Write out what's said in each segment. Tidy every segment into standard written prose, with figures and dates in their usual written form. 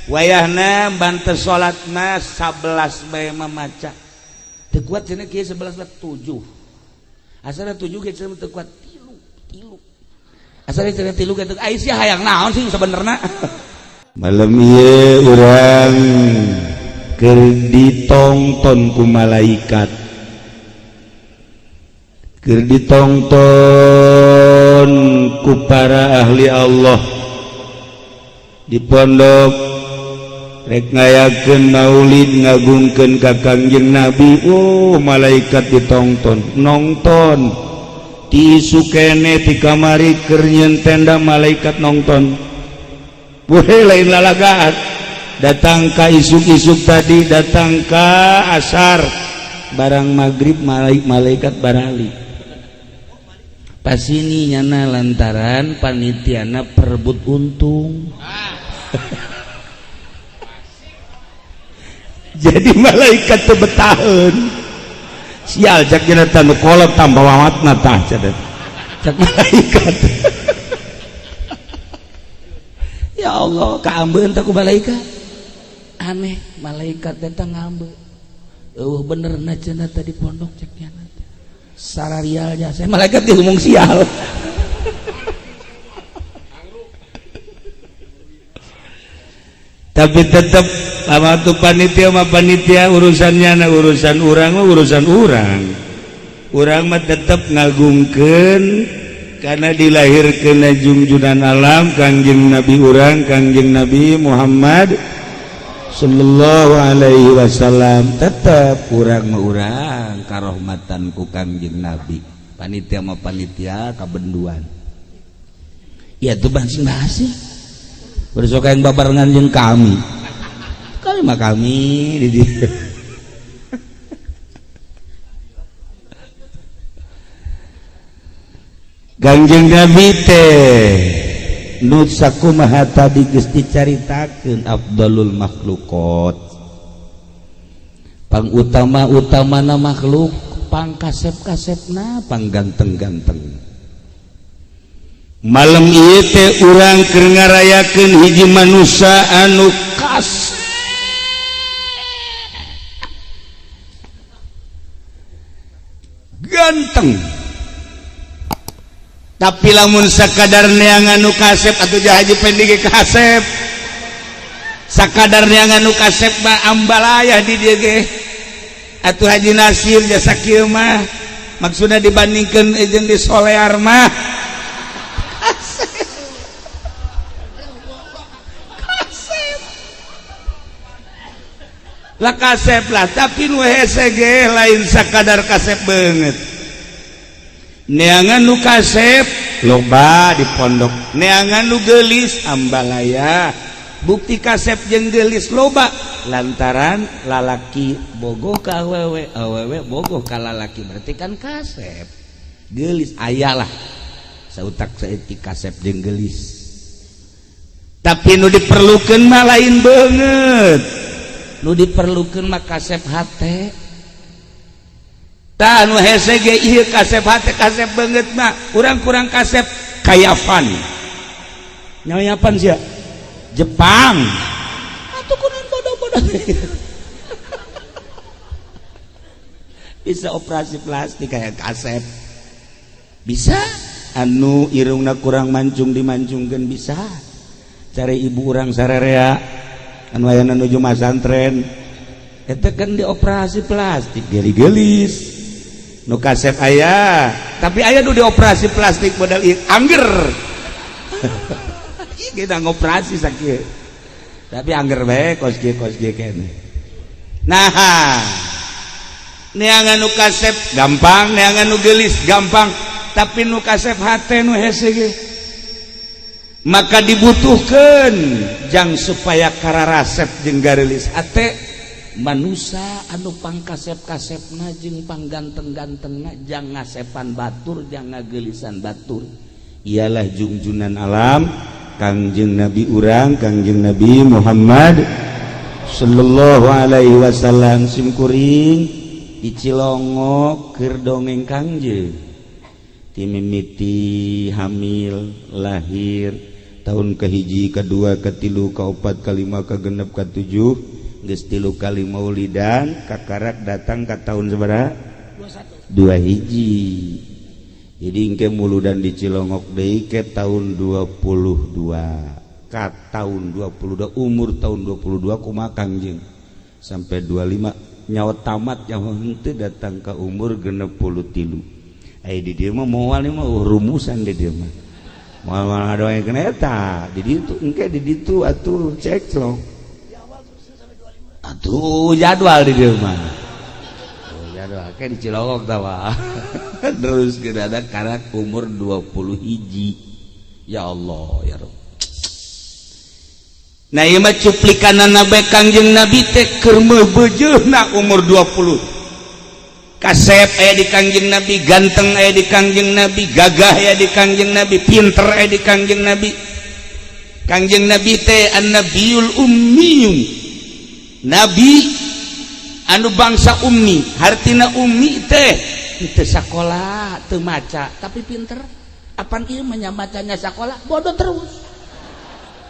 Wayahna bantes salat mah 11 bae mamaca. Teu kuat cenah kieu 11 mah 7. Asalna 7 ge cenah teu kuat 3 3. Asalna cenah 3 ge teu ai sia hayang naon sih sabenerna. Malam ieu urang keur ditongton ku malaikat. Keur ditongton ku para ahli Allah di pondok rek ngayakeun maulid ngagungkeun ka Kangjeng Nabi. Oh, malaikat ditongton nongton ti isuk kene ti kamari keur nyieun tenda malaikat nongton. Boleh lain lalagaan datang ka isuk-isuk tadi, datang ka asar, barang maghrib malaikat barali pas ini nyana lantaran panitiana perebut untung. Jadi malaikat teu betaheun. Sial cak cenah nu kolot tambah wamatna tah cenah. Cak malaikat. Ya Allah, kaambeun teh ku malaikat. Aneh, malaikat datang ngambe. Eueuh benerna cenah tadi pondok cek nyana. Sararialnya saya malaikat ge ngomong sial. Tapi tetap lama tuh panitia mah panitia urusannya na urusan urang mah urusan urang. Urang mah tetap ngagungkeun karena dilahirkeun jungjunan alam Kangjeng Nabi urang Kangjeng Nabi Muhammad sallallahu alaihi wasallam. Tetap urang mah urang karohmatan ku Kangjeng Nabi. Panitia mah panitia kabenduan. Ya tuh masing-masing. Besok yang babarengan jeung kami. Kami mah kami di dieu. Kangjeng Nabi teh nu sakumaha tadi geus dicaritakeun afdalul makhluqat. Pangutama-utamana makhluk, pangkasep-kasepna, pangganteng-ganteng. Malam ieu teh urang keur ngarayakeun hiji manusia anu kasep ganteng. Tapi lamun sakadar neangan nu kasep atuh Haji Pendi ge kasep. Sakadar neangan nu kasep mah ambalayah di dieu ge. Atuh Haji Nasir jasa kieu mah maksudna dibandingkeun jeung di Solear mah. Kasep. Lah kasep lah, tapi nu hese ge lain sakadar kasep beungeut. Neangan nu kasep loba di pondok, neangan nu geulis ambalaya. Bukti kasep jeung geulis loba lantaran lalaki bogoh ka awewe, awewe bogoh ka lalaki, berarti kan kasep geulis aya lah sautak saeutik kasep jeung geulis. Tapi nu diperlukeun mah lain beungeut, nu diperlukeun mah kasep hate. Tah nu hese ge ieu kasep hate kasep beungeut mah urang kurang kasep kayapan. Nyayapan sia Jepang. Atuh kunaon bodoh-bodoh. Bisa operasi plastik kayak kasep. Bisa anu irungna kurang mancung dimancungkeun bisa. Cari ibu urang sararea anu aya nuju masantren eta kan dioperasi plastik geli-gelis. Nu kasep aya, tapi aya nu dioperasi plastik modal ieu angger. Ieu kita ngoperasi sakieu. Tapi angger bae kos kieu keneh. Nah, neangan nu kasep gampang, neangan nu geulis gampang, tapi nu kasep hate nu hese ge. Maka dibutuhkeun jang supaya kararasep jeung gareulis hate manusa anu pangkasep-kasepna jeung pangganteng-gantengna jang ngasepan batur jang ngageulisan batur. Ialah jungjunan alam Kangjeng Nabi urang Kangjeng Nabi Muhammad sallallahu alaihi wasallam. Simkuring di Cilongok keur dongeng Kangjeng timimiti hamil lahir Tahun kahiji, kedua, katilu, kaopat, kalima, kagenep, katujuh, geus 3 kali maulidan, kakarak datang ka tahun sabaraha? 21. Hiji. Jadi engke muludan di Cilongok deui ke tahun 22. Ka tahun 22, umur tahun 22 kumaha Kangjeng sampai 25 nyawa tamat, nyawa henteu datang ka umur 63. Ai di dieu mah moal mah rumusan, di dieu mah moal ngadoakeun eta di ditu, engke di ditu atuh cek lo atuh jadwal di dieu mah. Oh, jadwal kayak di Cilongok tah. Terus kita ada karak umur 20 hiji. Ya Allah, ya Rabb. Nah, ieu mah cuplikanana bae Kangjeng Nabi teh keur meubeujeuna umur 20. Kasep aya di Kangjeng Nabi, ganteng aya di Kangjeng Nabi, gagah aya di Kangjeng Nabi, pinter aya di Kangjeng Nabi. Kangjeng Nabi teh an-nabiyul ummiyun, nabi anu bangsa ummi. Hartina ummi teh teu sakola, teu maca, tapi pinter. Apan ieu mah macanya sakola, bodoh terus.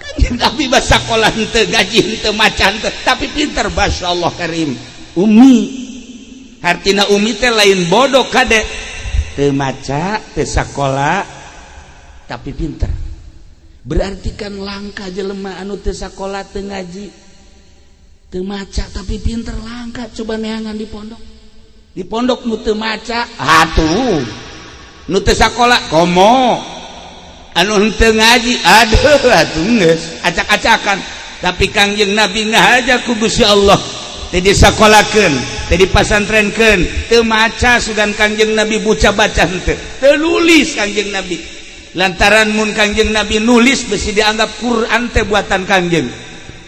Kangjeng Nabi mah sakola henteu, gaji henteu, maca henteu, tapi pinter. Masya Allah karim. Ummi hartina umi teh lain bodoh, kade, teu maca, teu sakola, tapi pinter. Berarti kan langka jelema anu teu sakola, teu ngaji, teu maca, tapi pinter, langka. Coba neangan di pondok, di pondok nu teu maca atuh, nu teu sakola komo, anu henteu ngaji, aduh atuh geus acak-acakan. Tapi Kangjeng Nabi ngahaja ku Gusti Allah teu disakolakeun, teu dipasantrenkeun, teu maca. Sugan Kangjeng Nabi buca baca henteu, teu nulis Kangjeng Nabi, lantaran mun Kangjeng Nabi nulis besi dianggap Quran teh buatan Kangjeng,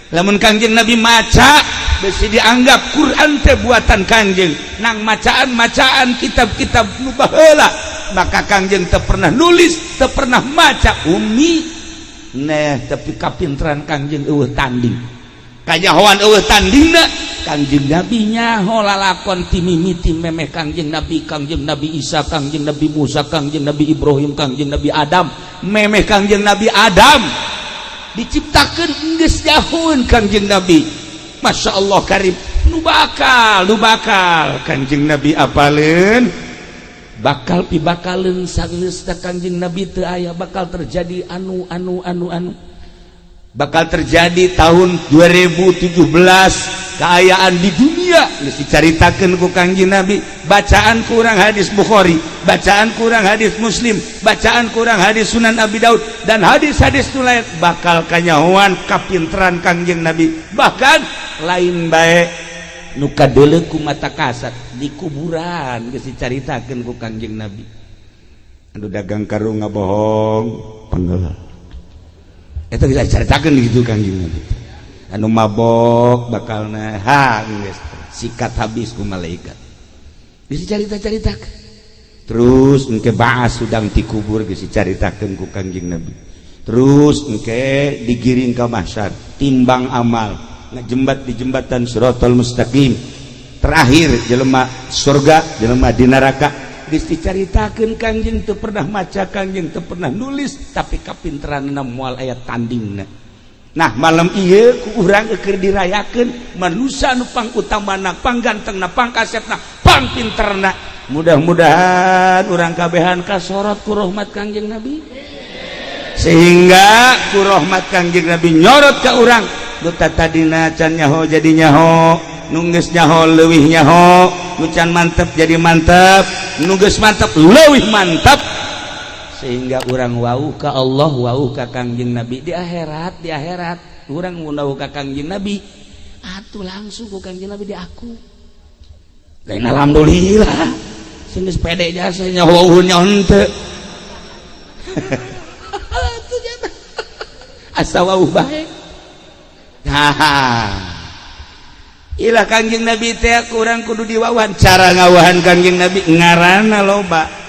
lamun Kangjeng Nabi maca besi dianggap Quran teh buatan Kangjeng, nang macaan-macaan kitab-kitab nu baheula. Maka Kangjeng teu pernah nulis, teu pernah maca, ummi. Nah, tapi kapinteran Kangjeng eueuh tanding, kanyahoan eueuh tandingna. Kangjeng Nabi nyaho lalakon ti mimiti memeh Kangjeng Nabi, Kangjeng Nabi Isa, Kangjeng Nabi Musa, Kangjeng Nabi Ibrahim, Kangjeng Nabi Adam. Memeh Kangjeng Nabi Adam diciptakeun geus nyahoeun Kangjeng Nabi. Masya Allah karim. Nu bakal Kangjeng Nabi apaleun, bakal pibakaleun sageus Kangjeng Nabi teu aya, bakal terjadi anu anu anu anu, bakal terjadi tahun 2017 keayaan di dunia geus dicaritakeun ku Kangjeng Nabi. Bacaan kurang hadis Bukhari, bacaan kurang hadis Muslim, bacaan kurang hadis Sunan Abi Daud dan hadis-hadis nu lain, bakal kanyahoan kapinteran Kangjeng Nabi. Bahkan lain bae nu kadeuleu ku mata kasat, di kuburan geus dicaritakeun ku Kangjeng Nabi. Anu dagang karung ngabohong penggeul, eta geus dicaritakeun gitu Kangjeng Nabi. Anu mabok bakalna ha geus sikat habis ku malaikat, geus dicarita-caritakeun. Terus engke baas sudang ti kubur geus dicaritakeun ku Kangjeng Nabi. Terus engke digiring ka mahsyar, timbang amal, ngajembat di jembatan Siratal Mustaqim, terakhir jelema surga, jelema di neraka, geus dicaritakeun. Kangjeng teu pernah maca, Kangjeng teu pernah nulis, tapi kapinteranna moal aya tandingna. Nah, malam ieu ku urang keur dirayakeun manusia nu pang utamana, pang gantengna, pang kasepna, pang pinterna. Mudah-mudahan urang kabehan kasorot ku rahmat Kangjeng Nabi, sehingga ku rahmat Kangjeng Nabi nyorot ka urang nu tadina can nyaho jadi nyaho, nu geus nyaho leuwih nyaho, nu can mantep jadi mantep, nu geus mantep leuwih mantep, sehingga urang wauh ka Allah, wauh ka Kangjeng Nabi di akhirat. Di akhirat urang wauh ka Kangjeng Nabi atuh langsung ku Kangjeng Nabi di aku lain. Alhamdulillah, sing geus pede jasa nyaho wauh nyaho henteu atuh jata asa wauh bae. Haha. Ilah Kangjeng Nabi teh kurang kudu diwawan. Cara ngawahan Kangjeng Nabi ngaranna loba.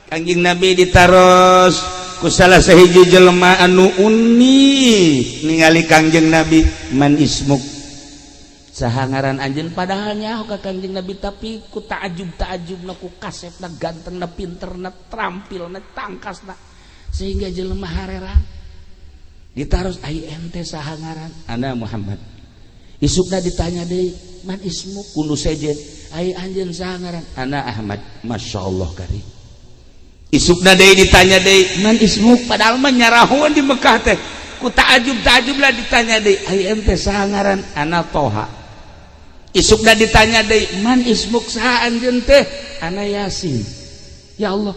Kangjeng Nabi ditaros ku salah sahiji jelema anu uni ningali Kangjeng Nabi, "Man ismuk?" "Saha ngaran anjeun?" Padahal nyaho ka Kangjeng Nabi, tapi ku ta'ajub ta'ajubna, ku kasepna, gantengna, pinterna, terampilna, tangkasna, sehingga jelema harerang. Ditaros ai ente saha ngaran? Ana Muhammad. Isukna ditanya deui, man ismu? Kudu sejen. Ai anjeun saha ngaran? Ana Ahmad. Masya Allah kari. Isukna deui ditanya deui, man ismu? Padahal mah nyarahoan di Mekah teh. Ku ta'ajub-ta'ajub lah ditanya deui, ai ente saha ngaran? Ana Toha. Isukna ditanya deui, man ismuk saha anjeun teh? Ana Yasin. Ya Allah.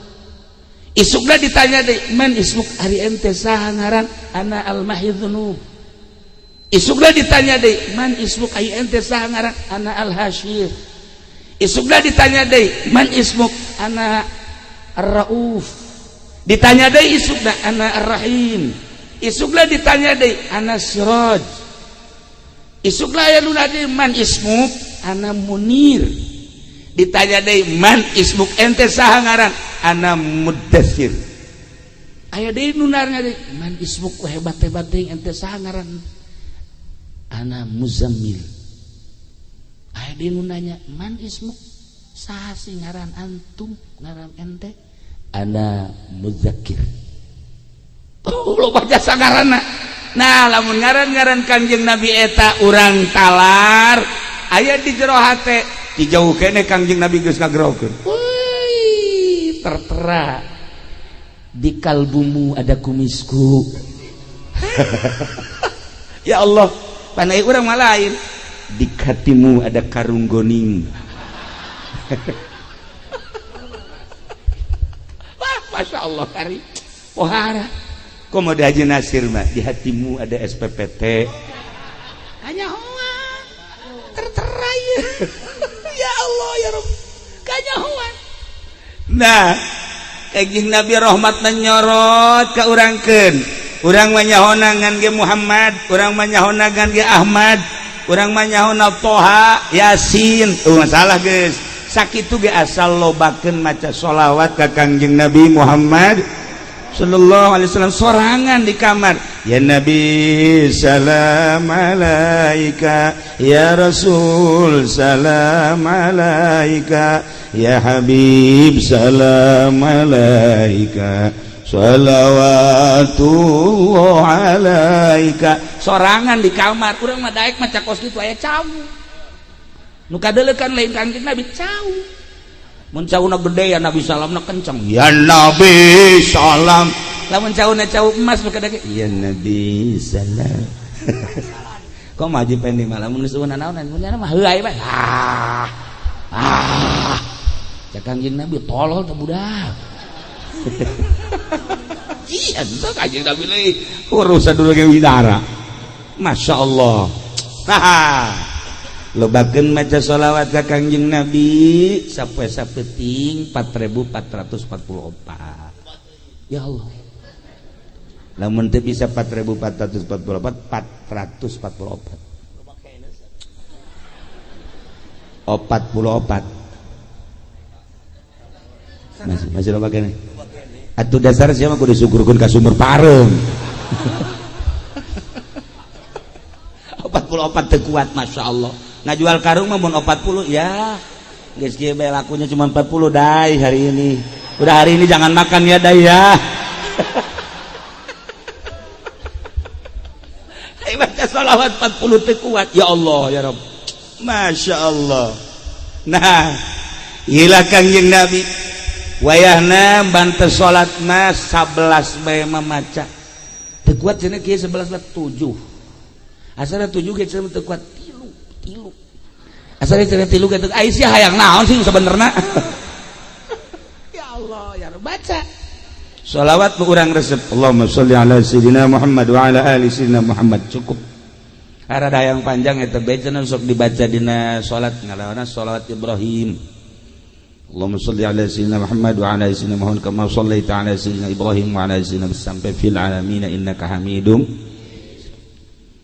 Isukna ditanya deui, man ismuk ari ente saha ngaran? Ana Al-Mahidz-Dzunub. Isukna ditanya deui, man ismuk ari ente saha ngaran? Ana Al-Hasyir. Isukna ditanya deui, man ismuk? Ana Ar-Rauf. Ditanya deui isukna, ana Ar-Rahim. Isukna ditanya deui, ana Siraj. Isukna aya nu deui, man ismuk? Ana Munir. Ditanya deui, man ismuk ente saha ngaran? Ana Mudassir. Aya deui nu nanya deui, man ismuk hebat-hebat deui ente saha ngaran? Ana Muzammil. Aya deui nu nanya, man ismuk saha sih ngaran antum, ngaran ente? Ana Muzakkir. Oh, loba jasa ngaranna. Nah, lamun ngaran-ngaran Kangjeng Nabi eta urang talar aya di jero hate, di jauh kene Kangjeng Nabi geus ngagerokeun. Wih, tertera di kalbumu ada kumisku. Ya Allah, panai urang mah lain. Di hatimu ada karung goning. Wah, Masya Allah kari. Pohara. Komodo Haji Nasir mah di hatimu ada SPPT. Hanya hoa tertera ya. Ya Allah ya Rabb. Kanyahoan. Nah, Kangjeng Nabi rahmat menyorot ka urangkeun. Urang mah nyahona ngan ge Muhammad, urang mah nyahona ngan ge Ahmad, urang mah nyahona Toha, Yasin. Tuh masalah geus. Sakitu ge asal lobakeun maca sholawat ka Kangjeng Nabi Muhammad sallallahu alaihi wasallam sorangan di kamar. Ya Nabi salam alaika, ya Rasul salam alaika, ya Habib salam alaika, shalawatullah alaika. Sorangan di kamar urang mah daek maca kos kitu aya cau. Nu kadeuleukan lain Kangjeng Nabi cau. Mun cauna gede ya Nabi salamna kenceng. Ya Nabi salam. Lamun cauna cau emas nu kadake ya Nabi salam. Kok maju pendek malah mun geus naonan mun mah heuay bae. Ah. Ah. Cak Kangjeng Nabi tolol teh budak. Iya, teh Kangjeng Nabi leuy urusan dulu ge widara. Masya Allah. Nah, lobakeun maca sholawat ka Kangjeng Nabi sampai sapeting 4444. Ya Allah. Lamun teu bisa 4444, 444. 44. Masih loba keneh. Atuh dasar sia mah kudu syukurkeun ka sumur pareum. 44 teu kuat Masya Allah. Ngajual karung mah mun 40 ya. Geus kieu bae lakunya cuma 40 dai hari ini. Udah hari ini jangan makan ya dai ya. Ai baca sholawat 40 teu kuat. Ya Allah ya Rabb. Masya Allah. Nah, ilah Kangjeng Nabi. Wayahna bantes salat mah 11 bae mamaca. Teu kuat cenah kieu 11 mah 7. Asana 7 ge cenah teu kuat tilu. Asana cenah tilu ge teu ai sia hayang naon sih sebenarna. Ya Allah ya Rabb, baca. Shalawat urang resep. Allahumma sholli ala sayidina Muhammad wa ala ali sayidina Muhammad, cukup. Arada hayang panjang eta bae cenah sok dibaca dina salat ngalawana shalawat Ibrahim. Allahumma sholli ala sayyidina Muhammad wa ala sayyidina Muhammad kama shallaita ala sayyidina Ibrahim wa ala sayyidina sampai fil alamin innaka Hamidum.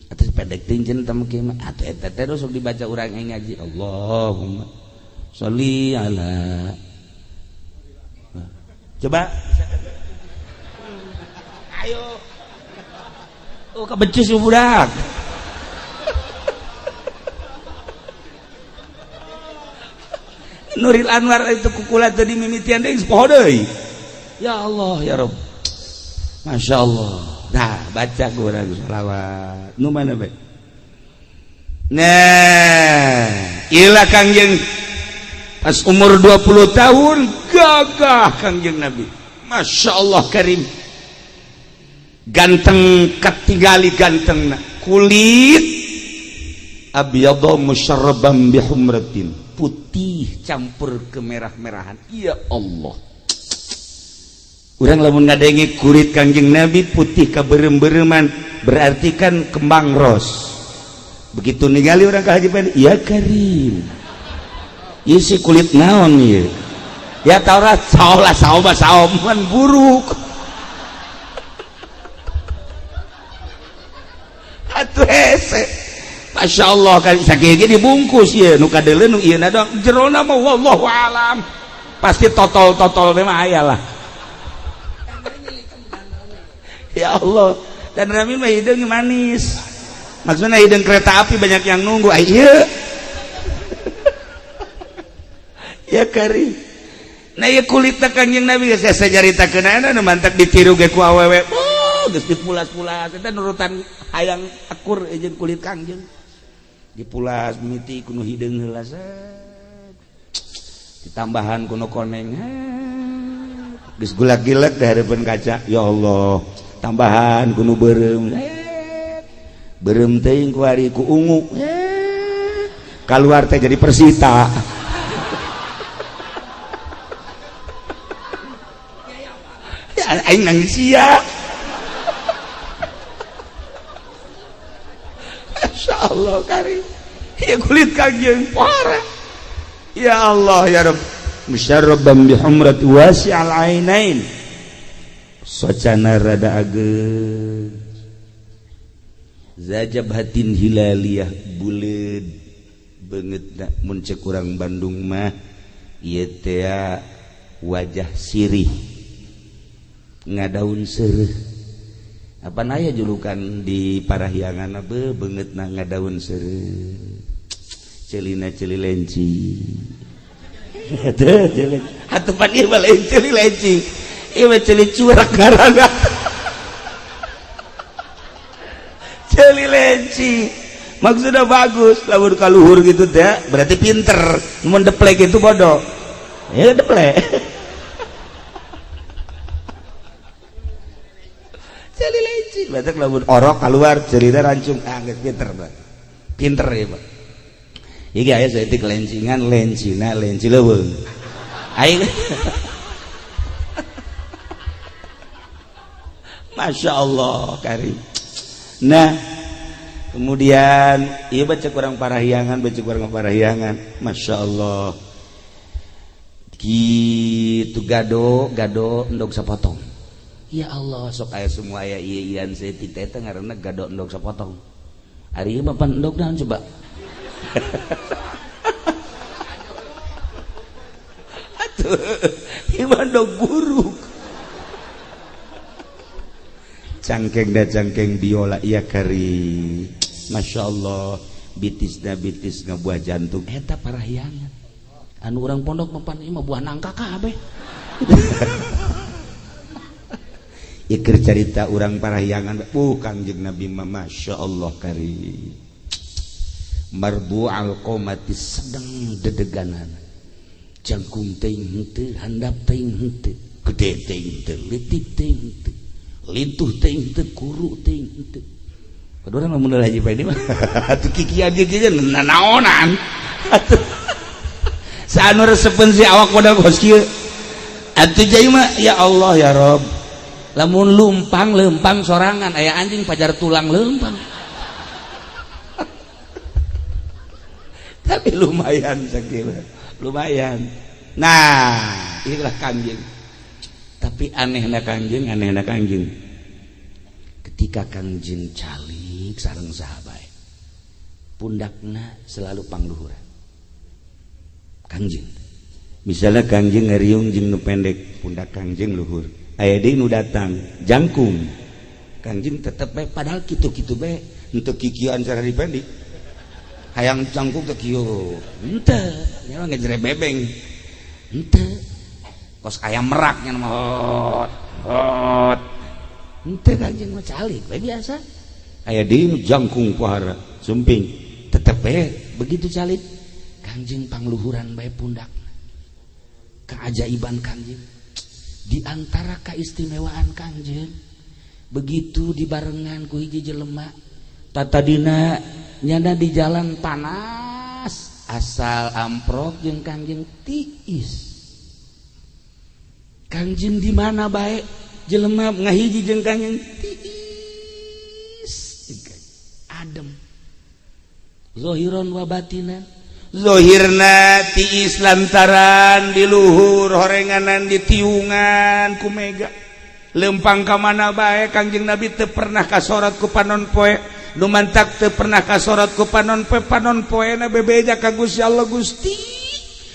Atas pendek tingin tamu kieu mah atuh eta teh sok dibaca urang yang ngaji. Allahumma sholli ala. Coba. Ayo. Oh kebecis budak. Nuril Anwar itu kukulat tadi mimitian deui poho deui. Ya Allah ya Rabb. Masya Allah. Nah baca kurang sholawat nu mana bae. Nah ilah Kangjeng pas umur 20 tahun gagah Kangjeng Nabi. Masya Allah karim. Ganteng katingali ganteng kulit abyadha musyarrabam bihumratin, putih campur kemerah-merahan. Ya Allah, urang lamun ngadenge kulit Kangjeng Nabi putih kaberem-bereman berarti kan kembang ros. Begitu ningali urang ka Haji Pendi, ya karim, ieu si kulit naon ieu? Ya taurat saolah saoma saoman buruk. Atuh hese. Masya Allah kan sakieu ge dibungkus ieu nu kadeuleu nu ieu na doang jerona mah wallahu alam. Pasti totol-totol mah aya lah. Ya Allah, dan Rami mah hideung manis. Maksudnya hideung kereta api banyak yang nunggu. Ai ieu. Ya karim. Nah ieu kulitna Kangjeng Nabi geus saya caritakeun anu nu mantak ditiru ge ku awewe. Oh, geus dipulas-pulas eta nurutan hayang akur jeung kulit Kangjeng. Dipulas mimiti kuno hideung heula set. Ditambahan kuno koneng. Geus gulak-gilek di hareupeun kaca. Ya Allah, tambahan kuno beureum. Beureum teuing ku ari ku ungu. Kaluar teh jadi Persita. Ya aing nangis sia. Masya Allah karim. Ya kulit Kangjeng parah. Ya Allah ya Rabb. Musyarrabam bihumrat wasi'al ainain. Socana rada ageung. Zajabhatin hilaliyah buleud beungeutna mun cek urang Bandung mah ieu teh wajah sirih ngadaun seureuh. Apa aya julukan di Parahyangan be beungeutna ngadaun seureuh. Celina celi lenci. Teu celi. Atuh pan ieu mah lain celi lenci. Ieu mah celi curak ngaranna. Celi lenci. Maksudnya bagus, lamun kaluhur gitu teh berarti pinter. Mun deplek itu bodoh. Ya deplek. Celi lenci. Berarti lamun orok keluar celina rancung, ah geus pinter berarti. Pinter ya, Pak. Iki aya saeutik lencingan, lencina lenci leuweung. Aing Masya Allah karim. Nah, kemudian ieu baca kurang Parahyangan, baca kurang Parahyangan. Masya Allah. Kitu gado, gado endog sapotong. Ya Allah, sok aya semua aya ieu-ieuan saeutik teh teh ngaranna gado endog sapotong. Ari ieu mah pan endog naon coba? Atuh, ieu mah endog buruk. Cangkeng da cangkeng biola ya kari. Masya Allah, bitisna bitis ngabuah jantung. Eta Parahyangan. Anu urang pondok mah pan ieu mah buah nangka kabeh. Ieu keur carita urang Parahyangan, Kangjeng Nabi mah Masya Allah kari. Marbu'al qomati sedang dedeganan. Jangkung teuing henteu, handap teuing henteu, gede teuing henteu, leutik teuing henteu, lintuh teuing henteu, kuru teuing henteu. Kudu urang lamun Haji Paidi mah atuh kikian kieu nanaonan. Atuh saanu resepeun si awak modal kos kieu. Atuh jai mah ya Allah ya Rabb. Lamun lumpang lempang sorangan aya anjing pajar tulang lempang. Tapi lumayan sakira, lumayan. Nah, inilah Kangjeng. Tapi anehna Kangjeng, anehna Kangjeng. Ketika Kangjeng calik sareng sahabat, pundakna selalu pangluhuran. Kangjeng. Misalnya Kangjeng ngariung jeung nu pendek, pundak Kangjeng luhur. Aya deui nu datang, jangkung. Kangjeng tetep bae padahal kitu-kitu bae, henteu kikieuan cara dipendik. Hayang cangkung teh kieu. Henteu, nya ngejere bebeng. Henteu. Kos ayam merak nya mah hot. Hot. Henteu Kangjeng mah calik we biasa. Aya deui jangkung pohara sumping tetep we begitu calik Kangjeng pangluhuran bae pundakna. Keajaiban Kangjeng di antara keistimewaan Kangjeng begitu dibarengan ku hiji jelema tatadina nyana di jalan panas asal amprok jeung Kangjeng tiis. Kangjeng di mana bae jelema ngahiji jeung Kangjeng tiis adem zohiron wa batinan. Zohirna tiis lantaran di luhur horenganan ditiungan ku mega lempang ka mana bae Kangjeng Nabi teu pernah kasorot ku panon poe nu mantak teu pernah kasorot ku panon poe panon poena bebeja ka Gusti Allah. Gusti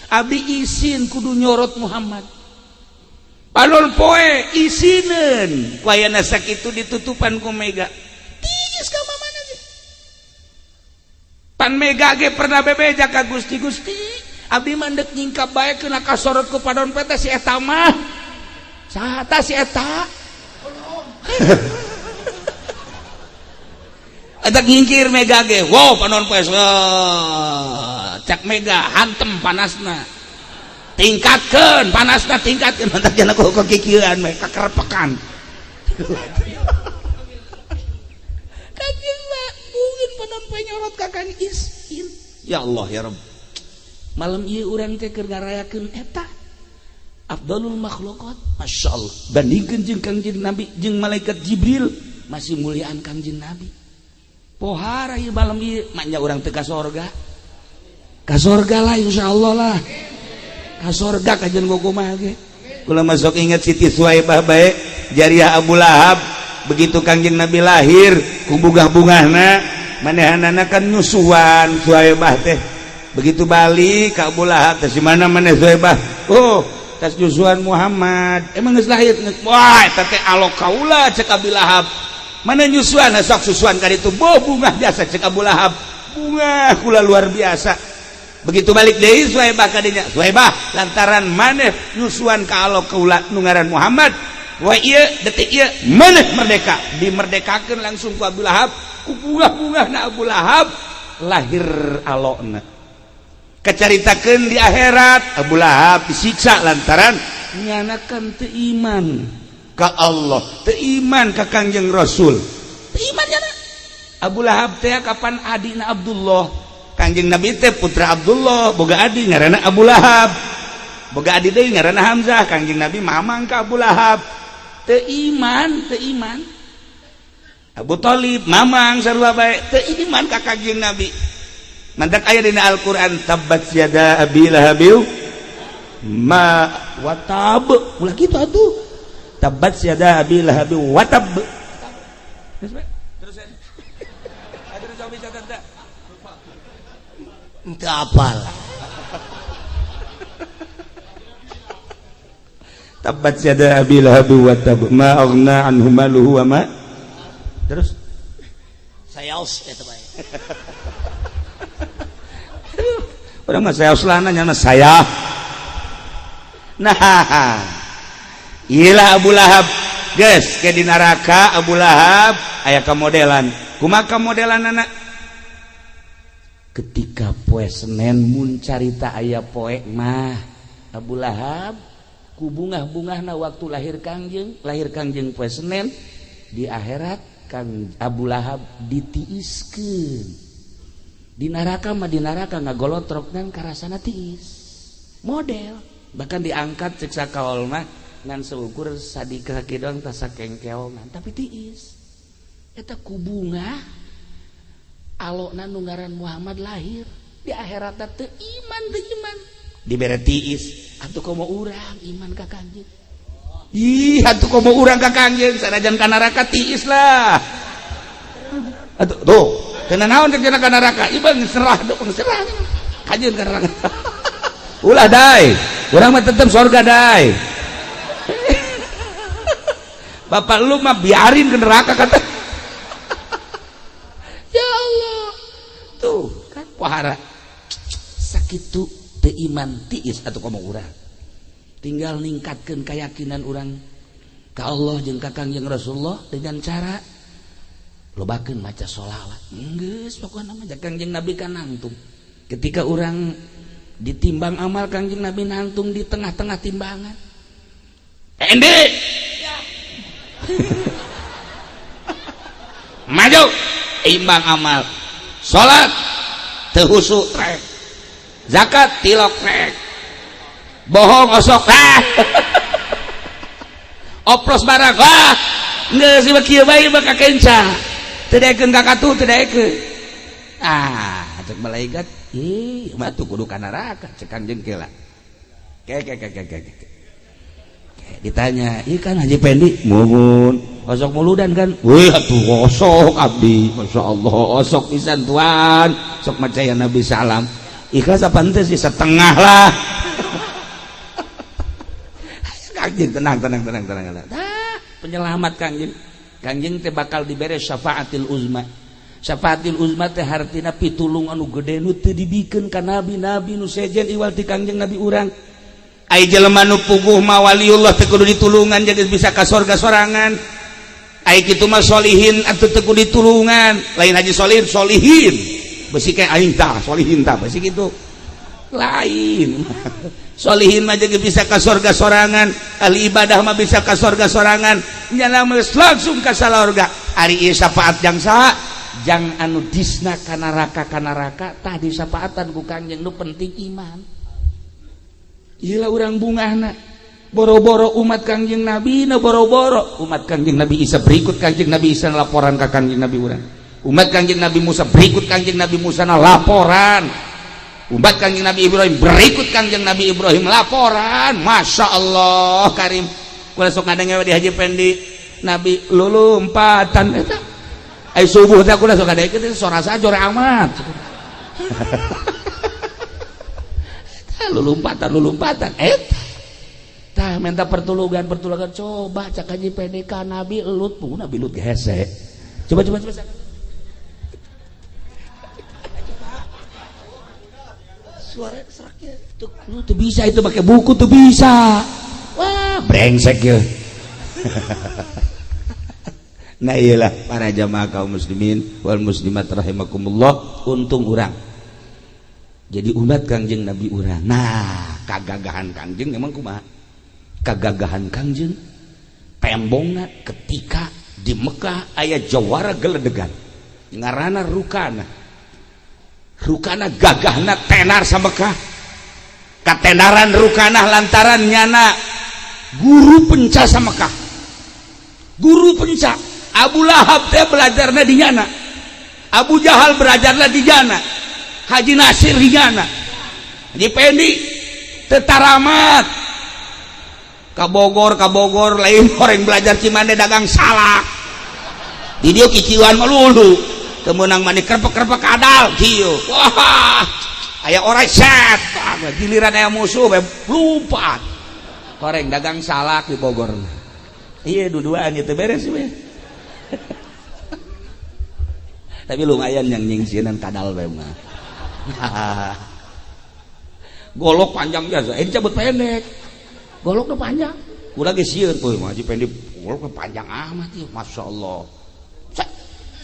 abdi isin kudu nyorot Muhammad panon poe isineun ku ayana sakitu ditutupan ku mega tiis ka mana sih pan mega ge pernah bebeja ka Gusti. Gusti abdi mah deuk nyingkap bae keuna kasorot ku panon poe teh si eta mah saha tah si eta eta nyingkir mega ge wow panon poe cak mega hantem panasna tingkatkeun panasna tingkatkeun mantak jana ku kikieuan meh kakerepekan. Kanjeng mah mungkin panon poe nyorot ka Kang Isin. Ya Allah ya Rabb. Malam ieu urang teh keur ngarayakeun eta afdalul makhluqat. Masyaallah. Bandingkeun jeung Kangjeng Nabi jeung malaikat Jibril masih muliaan Kangjeng Nabi. Pohara ieu malam ieu maknya urang teh ka sorga. Ka sorga lah insyaallah lah. Ka sorga kajian gogoh ge. Kula masuk ingat Siti Suwaibah bae jariah Abu Lahab begitu Kangjeng Nabi lahir ku bungah-bungahna manehanana kan nyusuan Suwaibah teh. Begitu balik ka Abu Lahab teh si mana maneh Suwaibah? Oh, tas nyusuan Muhammad. Emang geus lahir? Wah, eta teh alok kaula cek Abu Lahab. Mana nyusuan sok susuan ka ditu boh bungah biasa cek Abu Lahab. Bungah kula luar biasa. Begitu balik deui Suwaibah ka dinya. Suwaibah lantaran maneh nyusuan ka alok kaula nu ngaran Muhammad. Wah ieu detik ieu maneh merdeka. Dimerdekakeun langsung ku Abu Lahab. Ku bungah-bungahna Abu Lahab lahir alokna. Kacaritakeun di akhirat Abu Lahab disiksa lantaran nyanakan teu iman ka Allah, teu iman ka Kangjeng Rasul. Teu iman nyana. Abu Lahab teh kapan adina Abdullah. Kangjeng Nabi teh putra Abdullah, boga adi ngaranna Abu Lahab. Boga adi deui ngaranna Hamzah. Kangjeng Nabi mamang ka Abu Lahab. Teu iman, teu iman. Abu Thalib mamang sarua bae teu iman ka Kangjeng Nabi. Mantak aya dina Al-Qur'an tabbat yada abi lahabiu ma watab. Ulah kitu atuh. Tabbat yada abi lahabiu watab. Terus bisa Ente apal. Tabbat yada abi lahabi wa tab ma aghna anhu maluhu wa ma. Terus sayaos eta bae. Urang mah sayaos lana nya saya. Nah, iyalah Abu Lahab. Geus ke di neraka Abu Lahab aya kamodelan. Kumaha kamodelanana? Ketika poe Senin mun carita aya poe mah Abu Lahab ku bungah-bungahna waktu lahir Kangjeng poe Senin di akhirat Kang Abu Lahab ditiiskeun di neraka mah di neraka ngagolotrok dan karasana tiis model bahkan diangkat cek sakaol mah ngan seukur sadika kidong tasakengkeongan tapi tiis eta ku bungah alokna nu ngaran Muhammad lahir di akhirat teu iman teu iman dibere tiis atuh komo urang iman ka Kangjeng. Ih atuh komo urang ka Kangjeng sanajan ka neraka tiis lah atuh tuh kena naon cek ka neraka ieu serah dong serah kajeun ka neraka. Ulah dai urang mah tetep sorga dai. Bapak lu mah biarin ke neraka kata. Ya Allah tuh kan pohara sakitu teu iman tiis atuh komo urang tinggal ningkatkeun keyakinan urang Ka Allah jeung ka Kangjeng Rasulullah dengan cara lobakeun maca sholawat. Geus pokona mah Kangjeng Nabi kan nangtung. Ketika urang ditimbang amal Kangjeng Nabi nangtung di tengah-tengah timbangan. Endi. Maju imbang amal. Salat teu husu trek. Zakat tilok trek. Bohong osok ah. Oplos barang wah. Geus ieu kieu bae mah kakenca. Teu daekeun ka katuh teu daekeun. Ah, cek malaikat, ih mah tuh kudu ka neraka cek Kangjeng kela. Ke ke ke ke ke. Ditanya, "Ieu kan Haji Pendi?" Muhun. Osok muludan kan? Wih, atuh osok abdi. Masyaallah, osok pisan tuan. Sok maca ya Nabi salam. Ikhlas apa henteu sih? Setengah lah. Kangjeng tenang tenang tenang tenang. Tah, penyelamat Kangjeng. Kangjeng teh bakal dibere syafaatil uzma. Syafaatil uzma teh hartina pitulung anu gede nu teu dibikeun ka nabi-nabi nu sejen iwal ti Kangjeng Nabi urang. Ai jelema nu puguh mah waliullah teu kudu ditulungan jadi bisa ka sorga sorangan. Ai kitu mah solihin atuh teu kudu ditulungan. Lain haji solihin, solihin. Besi kayak aing tah, solihin tah, besi kitu. Lain. Solihin mah jadi bisa ka sorga sorangan, ahli ibadah mah bisa ka sorga sorangan, nyana langsung ka sorga. Ari ieu syafaat jang saha? Jang anu disna ka neraka tah disafaatan ku Kangjeng nu penting iman. Ieu urang bungahna. Boro-boro umat Kangjeng Nabi na boro-boro umat Kangjeng Nabi Isa berikut Kangjeng Nabi Isa laporan ka Kangjeng Nabi urang. Umat Kangjeng Nabi Musa berikut Kangjeng Nabi Musa na laporan. Umat Kangjeng Nabi Ibrahim berikut Kangjeng Nabi Ibrahim laporan. Masya Allah karim. Kula sok ngadenge di Haji Pendi Nabi lulumpatan eta. Ai subuh teh kula sok ngadenge teh sora jore amat. Lulumpatan lulumpatan eta. Tah minta pertolongan pertolongan coba cak Haji Pendi ka Nabi Lut, Nabi Lut hese. Coba coba coba. Suara seraknya tuh, lu tuh bisa itu pakai buku tuh bisa. Wah, brengsek ya. Nah iyalah para jamaah kaum muslimin wal muslimat rahimakumullah, untung urang jadi umat Kangjeng Nabi urang. Nah, kagagahan Kangjeng memang kumaha? Kagagahan Kangjeng tembongna ketika di Mekah aya jawara geledegan ngaranna Rukana. Rukana gagahna tenar sa Mekah. Katenaran Rukana lantaran nyana guru penca sa Mekah. Guru penca Abu Lahab teh belajarna di nyana. Abu Jahal belajarna di nyana. Haji Nasir di nyana. Haji Pendi tetaramat ka Bogor, ka Bogor lain orang belajar Cimande dagang salak. Di dieu kiciuan melulu. Kemenang mani kerpek-kerpek kadal kieu. Wah, aya orai set. Giliran aya musuh bae lumpat. Koreng dagang salak di Bogor. Iya dua-duaan itu beres we. Tapi lumayan yang nyingsieunan kadal bae mah. Golok panjang biasa, ini cabut pendek. Goloknya panjang. Kula ge sieun euy mah Haji Pendi goloknya panjang amat ieu, masyaallah.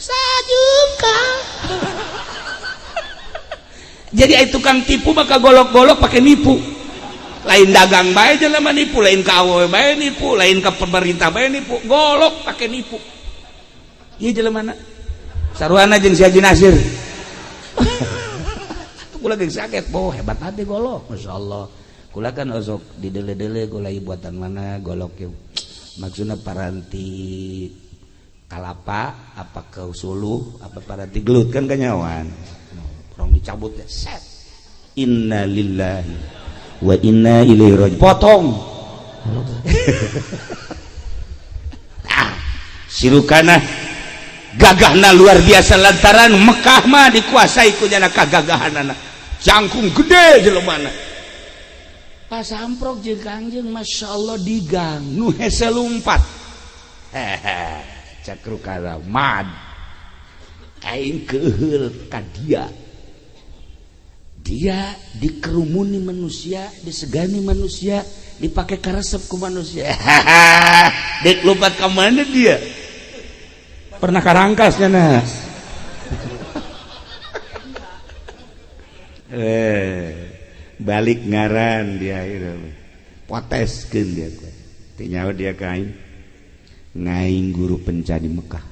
Sajungka. Jadi ai tukang tipu maka golok-golok pakai nipu. Lain dagang bae jelema nipu, lain ka awewe bae nipu, lain ka pemerintah bae nipu, golok pakai nipu. Ieu jelema na. Saruana jeung si Haji Nasir. Kula ge sakit, boh hebat hati golok, masyaallah. Kula kan osok didele-dele golai buatan mana golok ieu. Maksudna paranti kalapa apa ke suluh apa paranti gelut kan kanyawan. Orang dicabut ya set. Inna lillahi wa inna ilaihi raji'un. Potong. Ah, si Rukana gagahna luar biasa lantaran Mekah mah dikuasai ku nyana kagagahanana. Jangkung gede jelemana. Pas amprok jeung Kangjeng masyaallah di gang nu hese lumpat. Hehe, cak Rukana mad. Aing keuheul ka dia. Dia dikerumuni manusia, disegani manusia, Dipakai karesep ku manusia. Dek lompat ke mana dia? Pernah karangkasnya nah. Balik ngaran dia itu. Poteskeun dia ku. Teu nyaho dia ka aing. Ngaing guru penca di Mekah.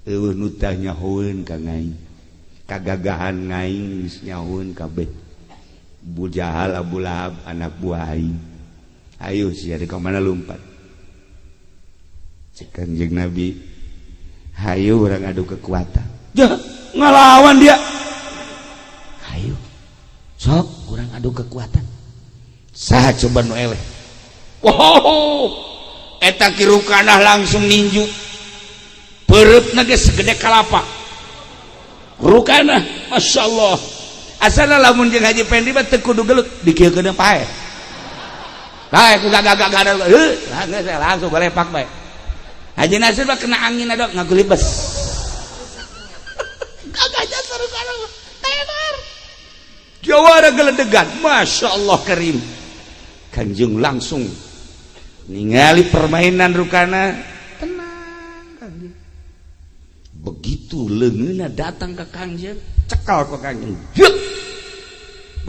Eueuh nu tah nyahoeun ka ngaing. Kagagahan ngaing geus nyahoeun kabeh. Abu Jahal, Abu Lahab anak buah aing. Ayo sia di ka mana lumpat. Cek Kanjeng Nabi, hayu urang adu kekuatan. Jah, ngalawan dia. Hayu. Sok urang adu kekuatan. Saha coba nu eleh. Wow, eta Ki Rukanah langsung ninju. Peureupna geus segede kalapa. Rukanah, Masya Allah. Asana lamun jeung Haji Pendi mah teu kudu gelut, dikieukeun pae. Kae ku gagah-gagah heuh, langsung balepak bae. Haji Nasir mah kena angin adok ngagulibes. Gagahnya seru kana tenar. Jawara geledegan, Masya Allah karim. Kanjeng langsung ningali permainan Rukana, tenang Kanjeng. Begitu leungeunna datang ke Kanjeng, cekal ku Kanjeng. Yuk.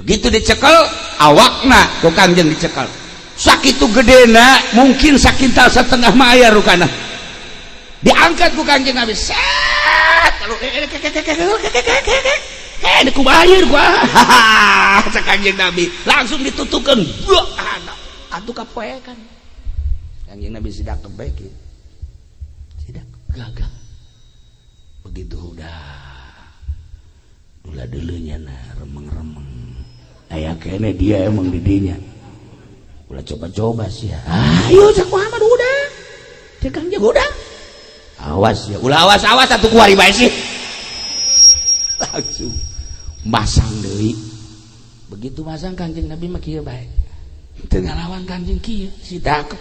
Begitu dicekel, awakna ku Kanjeng dicekel. Sakitu gedena, mungkin sakintal setengah mah aya Rukana. Diangkat ku Kanjeng Nabi. Set, lalu kumaha ieu kumaha. Cek Kanjeng Nabi, langsung ditutukeun. Atuh kapoekan. Kanjeng Nabi sidak kebaik. Sidak gagah. Begitu udah dula dulunya nah remeng-remeng. Aya kene dia emang didinya. Ulah coba-coba sih. Ayo cek Muhammad udah. Cek Kanjeng udah. Awas ya, ulah awas awas atuh kuari bae sih. Langsung masang deui. Begitu masang Kanjeng Nabi mah kieu bae. Teu ngalawan Kanjeng kieu sidak.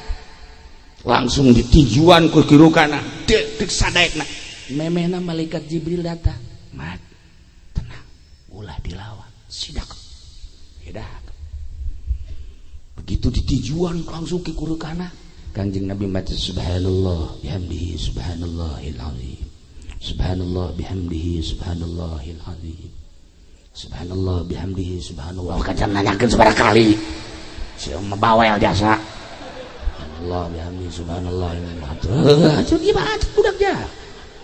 Langsung ditujuan ku Ki Rukana. Dek dek sadaekna. Memehna malaikat Jibril datang. Mat, tenang, ulah dilawan. Sidak. Sidak. Begitu ditujuan langsung ke Rukana. Kanjeng Nabi maca subhanallah bihamdihi subhanallahil azim. Subhanallah bihamdihi subhanallahil azim. Subhanallah bihamdihi subhanallah. Kacan nanyakeun sabaraha kali. Sia mah bawel jasa. Subhanallah bihamdihi subhanallah. Acen ieu mah acen budak ja.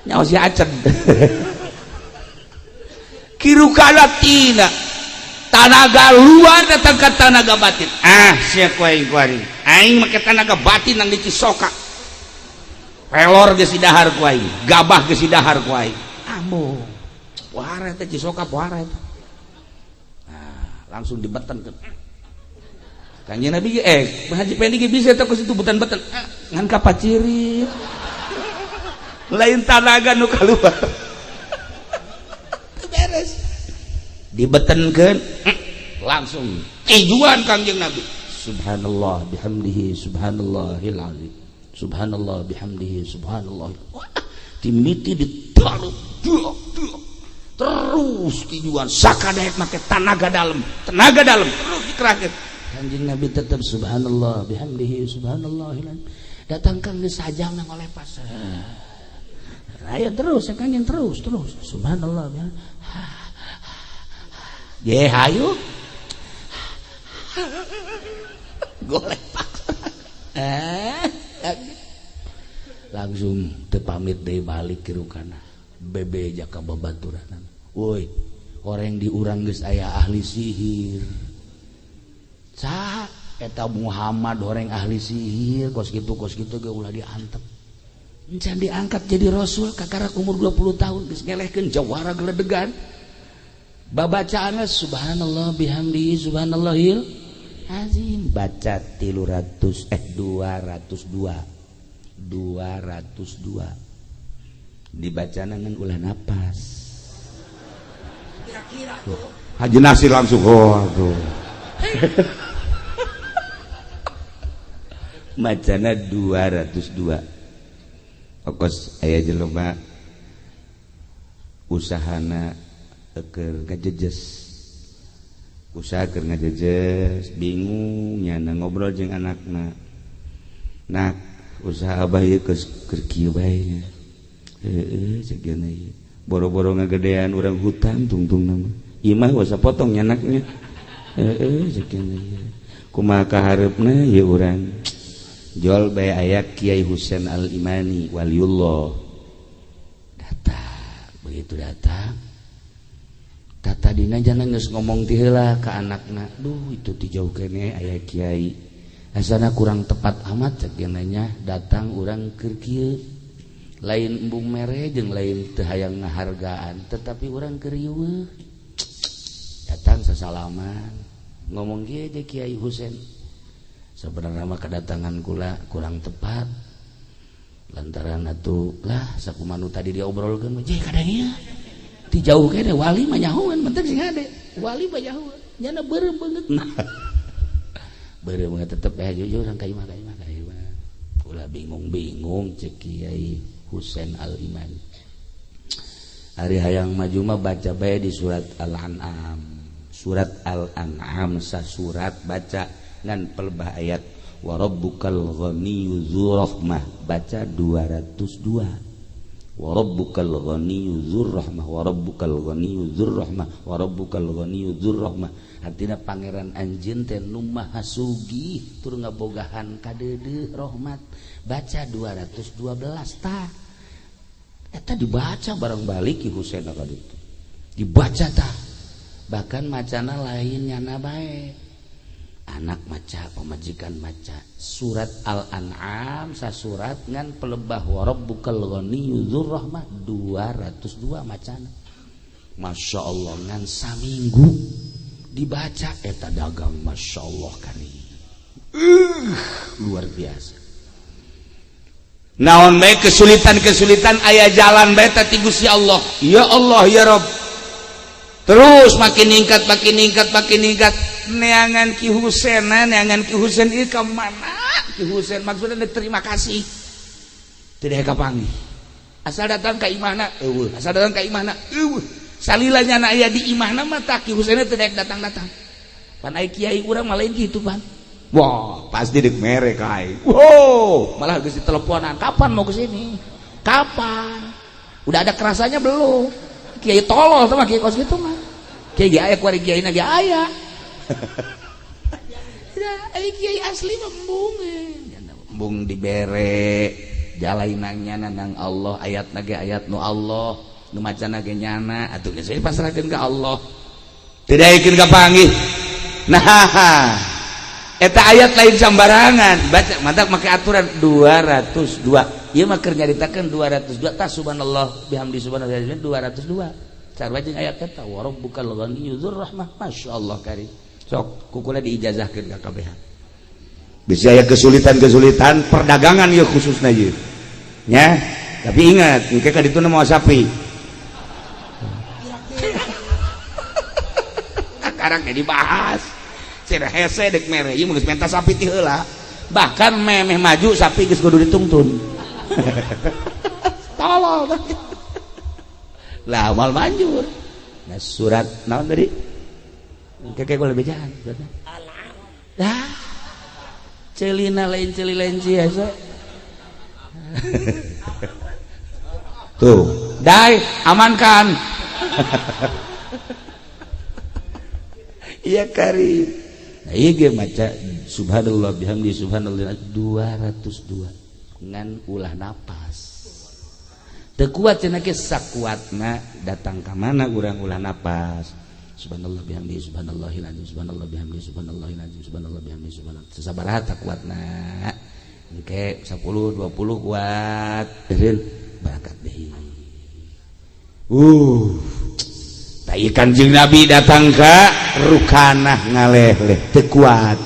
Nyaho si acen. Ki Rukana tina tanaga luar datang ke tanaga batin. Ah, sia ku aing kuari. Aing make tanaga batin nang di Cisoka. Pelor geus didahar ku aing, gabah geus didahar ku aing. Ambo. Pohara teh Cisoka pohara eta. Nah, langsung dibeten ke Kanjeng Nabi Haji Pendi ge bisa teh ku situ beten-beten. Ngan kapacirit. Lain tanaga nu kaluar. Teu beres. Dibetenkeun langsung tujuan Kangjeng Nabi. Subhanallah bihamdihi subhanallahil azim. Subhanallah bihamdihi subhanallah. Wah, timiti ditaruh terus tujuan sakadaek make tanaga dalam terus dikerahkeun. Kanjeng Nabi tetap subhanallah bihamdihi subhanallahil azim. Datangkan geus sajam nang ngolepas. Ayo terus ya Kanjeng terus subhanallah bihamdihi. Ye hayu. Golek paksa. Langsung teu pamit deui balik ke Rukana. Bebe jaka babaturan. Woi, orang di urang geus aya ahli sihir. Saha eta Muhammad orang ahli sihir kos kitu ge ulah diantep. Encan diangkat jadi rasul kakarak umur 20 tahun geus ngelehkeun jawara geledegan. Babacaanna subhanallah bihamdihi subhanallahil azim. Baca 202 dibacana ngan ulah napas. Kira-kira tuh Haji Nasir langsung oh aduh. Macana 202. Okos aya jelema usahana keur ngajejes. Usaha keur ngajejes bingung nyana ngobrol jeung anakna. Nak usaha abah ieu keur kieu bae nya. Heueuh cek ieu. Boro-boro ngagedean urang hutang tungtungna mah. Imah wasa potong nyanaknya. Heueuh cek ieu. Kumaha kahareupna ieu urang. Jol bae aya Kiai Husain Al-Imani waliullah. Datang, begitu datang tata dina jangan geus ngomong ti heula ka anakna. Duh itu ti jauh keneh aya kiai. Asana kurang tepat amat cek nya datang urang keur kieu. Lain embung mere jeung lain teu hayang ngahargaan, tetapi urang keur riweuh. Datang sasalaman, ngomong kieu je Kiai Husain. Sebenarnya mah kedatangan kula kurang tepat. Lantaran atuh lah sakumaha nu tadi diobrolkeun mah je kadang ieu. Ti jauh kene wali mah nyahoan penting sing hade. Wali mah nyahoan. Nyana beureum beungeut. Beureum beungeut tetep aya jujur ka imah ka imah ka imah. Ulah bingung-bingung cek Kiai Husain Al-Imani. Ari hayang maju mah baca bae di surat Al-An'am. Surat Al-An'am sasurat baca ngan pelbah ayat wa rabbukal ghaniyyu dzur rahmah baca 202. Wa rabbukal ghaniyyu dzur rahmah wa rabbukal ghaniyyu dzur rahmah wa rabbukal ghaniyyu dzur rahmah. Artina pangeran anjeun teh nu maha sugih tur ngabogahan kadeudeuh rahmat. Baca 212 tah. Eta dibaca bareng balik Ki Husain ka ditu. Dibaca tah. Bahkan macana lain nyana bae. Anak maca, pemajikan maca surat Al-An'am sasurat ngan pelebah wa rabbukal ghaniyyu dzur rahmah 202 macana. Masya Allah ngan saminggu dibaca eta dagang Masya Allah kari. Luar biasa. Naon bae kesulitan-kesulitan aya jalan bae teh ti Gusti Allah. Ya Allah ya Rabb. Terus makin ningkat makin ningkat makin ningkat neangan Ki Husain, neangan Ki Husain ieu ka mana? Ki Husain maksudna terima kasih. Tidak kapanggih. Asal datang ka imahna eueuh, asal datang ka imahna eueuh. Salila nyana aya di imahna mah tah Ki Husain teu daek datang-datang. Pan ai kiai urang mah lain kitu pan. Wah, pasti dek mere ka aing. Wow, malah geus diteleponan, kapan mau ke sini? Kapan? Udah ada kerasanya belum? Kiai tolol tuh mah kiai kos gitu mah. Kiai ge aya kuari kiai na ge aya. Ya, ai kiai asli mah embung. Embung dibere jalainangnya nang Allah, ayatna ge ayat nu Allah, nu macana ge nyana, atuh geus pasrahkeun ka Allah. Tidak yakin kapanggih. Nah, eta ayat lain sambarangan, baca mantap make aturan 202. Ieu mah keur nyaritakeun 202 tah subhanallah bihamdi subhanallah 202. Sarua jeung ayat eta wa rabbukal ghaniyyu dzur rahmah. Masyaallah kari. Sok kukula diijazahkeun ka kabehan. Bisa aya kesulitan-kesulitan perdagangan ieu khususna ieu. Nya, tapi ingat engke ka dituna moal sapi. Sekarang ge dibahas. Cenah hese dek mere ieu geus menta sapi ti heula. Bahkan memeh maju sapi geus kudu ditungtun. Tolol. Lah mal manjur. Nah surat naon tadi? Keke gua lebih jahan suratna. Lah. Celina lain celi lain sia. Tuh, dai amankan. Iya kari. Nah, ieu ge maca subhanallah bihamdi subhanallah 202 ngan ulah napas. Teu kuat cenah ge sakuatna datang ka mana urang ulah napas. Subhanallah bihamdi subhanallahil azim subhanallah bihamdi subhanallahil azim subhanallah bihamdi subhanallah. Sasabaraha ta kuatna. Engke 10 20 kuat. Eureun barakat deui. Tai Kanjeng Nabi datang ka Rukanah ngaleh-leh teu kuat.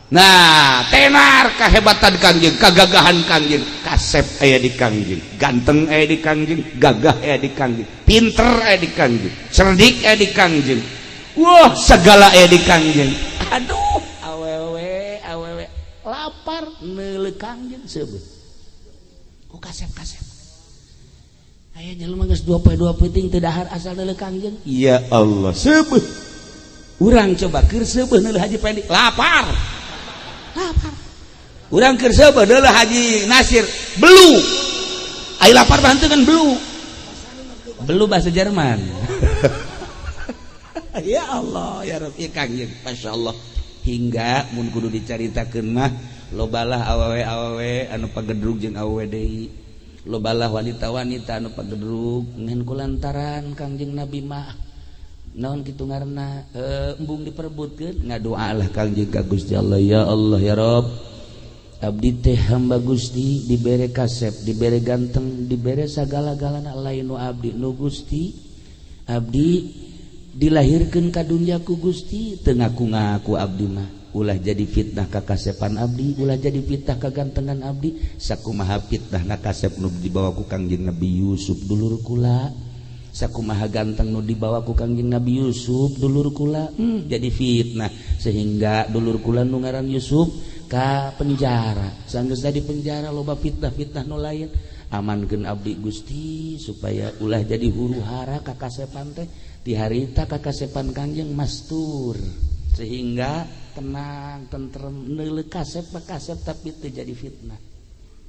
Nah, tenar kahebatan Kangjeng, kagagahan Kangjeng, kasep aya di Kangjeng, ganteng aya di Kangjeng, gagah aya di Kangjeng, pinter aya di Kangjeng, cerdik aya di Kangjeng. Wah, segala aya di Kangjeng. Aduh, awewe, awewe lapar neuleuh Kangjeng seubeuh. Ku kasep-kasep. Aya jelema geus 2 poe 2 peuting teu dahar asal neuleuh Kangjeng. Ya Allah, seubeuh. Urang coba keur seubeuh neuleuh Haji Pendi lapar. Lapar. Urang keur seubeuh neuleuh Haji Nasir belu. Ai lapar mah henteu kan belu. Belu bahasa Jerman. Ya Allah ya Rabbi Kangjeng, masyaallah. Hingga mun kudu dicaritakeun mah lobalah awewe-awewe anu pagedrug jeung awewe deui. Lobalah wanita-wanita anu pagedrug ngan kulantaran Kangjeng Nabi mah naon kitu ngaranna embung diperebutkeun ngadoalah Kangjeng ka Gusti Allah, ya Allah ya Rabb, abdi teh hamba Gusti dibere kasep, dibere ganteng, dibere sagala-galana lain nu abdi nu Gusti. Abdi dilahirkeun ka dunya ku Gusti teu ngaku-ngaku abdi mah. Ulah jadi fitnah ka kasepan abdi, ulah jadi fitnah ka gantengan abdi. Sakumaha fitnah na kasep nu dibawa ku Kangjeng Nabi Yusuf dulur kula, sakumaha ganteng nu dibawa ku Kangjeng Nabi Yusuf dulur kula, jadi fitnah sehingga dulur kula nu ngaran Yusuf ka penjara. Sanggeus di penjara loba fitnah-fitnah nu lain. Amankeun abdi Gusti supaya ulah jadi huru hara ka kasepan teh. Ti harita ka kasepan Kangjeng mastur sehingga tenang tentrem neuleuh kasep kasep tapi teu jadi fitnah.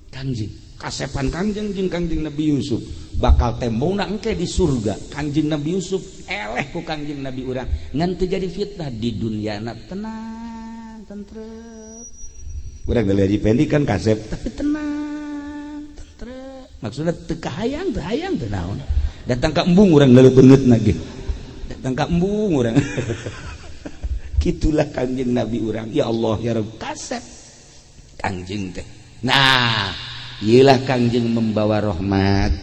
Kangjeng kasepan Kangjeng jeung Kangjeng Nabi Yusuf bakal tembongna engke di surga. Kangjeng Nabi Yusuf eleh ku Kangjeng Nabi urang ngan teu jadi fitnah di dunyana tenang tentrem. Urang dari Haji Pendi kan kasep tapi tenang tentrem, maksudnya teu kahayang teu hayang teu naon. Datang ka embung urang leuleuh beungeutna ge, datang ka embung urang. Kitulah Kangjeng Nabi urang, ya Allah ya Rabb, kasep Kangjeng teh. Nah, iyalah Kangjeng membawa rahmat,